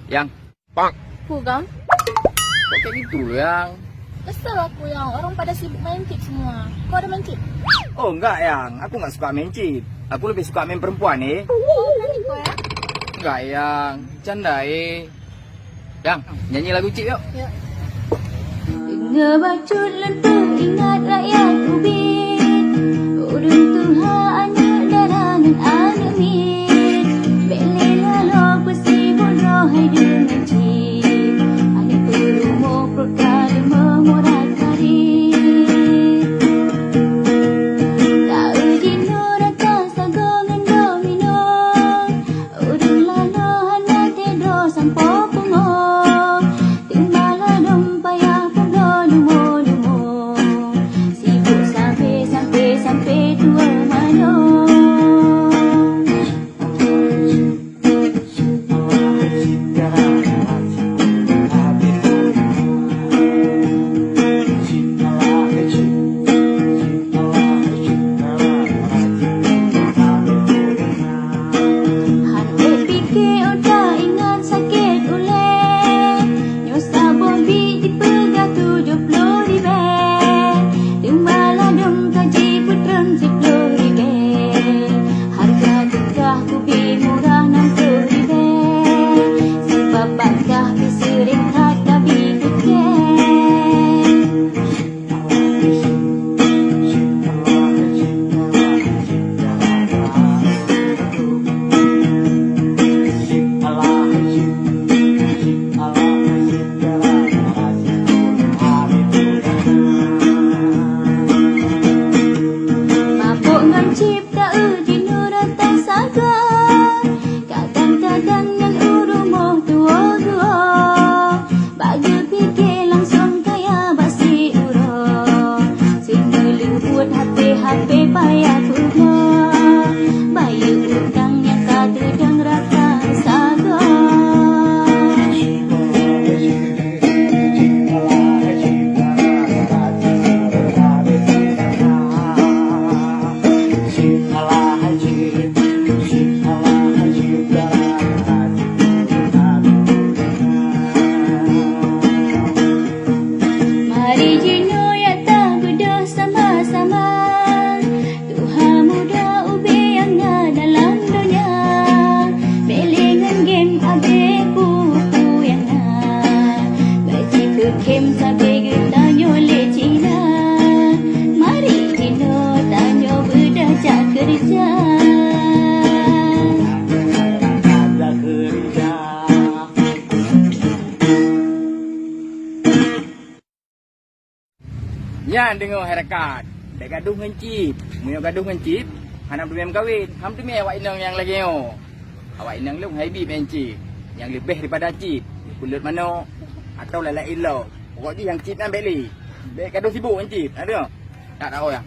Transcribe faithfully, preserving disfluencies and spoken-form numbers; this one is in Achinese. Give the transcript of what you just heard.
Yang. Pak. Peue, Gam? Kok kayak gitu, Yang? Kesel aku, Yang. Orang pada sibuk main chip semua. Kau ada main chip? Oh, enggak, Yang. Aku enggak suka main chip. Aku lebih suka main perempuan, eh. Oh, berani kau, ya? Enggak, Yang. Canda, eh. Yang, nyanyi lagu chip, yuk. Yuk. Deungoe bacut lôn peuingat rakyat ubit, ureueng tuha aneuk dara ngon aneuk miet. Bèk lé laloe peusibuk droe hai deungon cit, aneuk peurumoh pruet ka leumoh murat karet. Taeu jinoe rata sagoe ngon domino. Ureueng laloe hana teuh droe sampoe pungoh, teuma ladôm payah peubloe lumo-lumo. Sibuk sabe sampe-sampe tuwoe manyong. Han ék pike atra ingat sakét ulèe. Nyoe saboh biet jipeugah tujoh ploh ribèe, teuma ladôm ka jipeutrön siploh ribèe. Hareuga tukah kubi murah nam ploh ribèe, sipapat kah pih seuréng that tabi tukèe. Mabök ngon cit taeu jinoe rata sagoe. Kadang-kadang nyan u rumoh tuwoe-tuwoe, bak geupike langsong kaya bak siuroe. Seumeuleubuet hape-hape payah peunoh, bayeue utang nyang ka teudong rata sagoe. Mari jinoe ya tabeudôh sama-sama. Tuha muda ubé nyang na dalam donya, bèk lé ngon game abéh peue-peue nyang na. Bèk jipeukhém sabe geutanyoe lé Cina. Mari jinoe tanyoe beudôh jak keureuja. Nyan deungoe hai rakan, bèk gadoh ngon cit. Meunyoe gadoh ngon cit, hana teumé meukawen. Ham teumé awak inong nyang lagèe nyoe. Awak inong lôn hai bi main cit, nyang leubeh daripada cit, peuleut manok, atawa lalak ilok. Pokok jih nyang cit nyan bèk lé. Bèk gadoh sibuk ngon cit. Adoh. Tak tahu ya.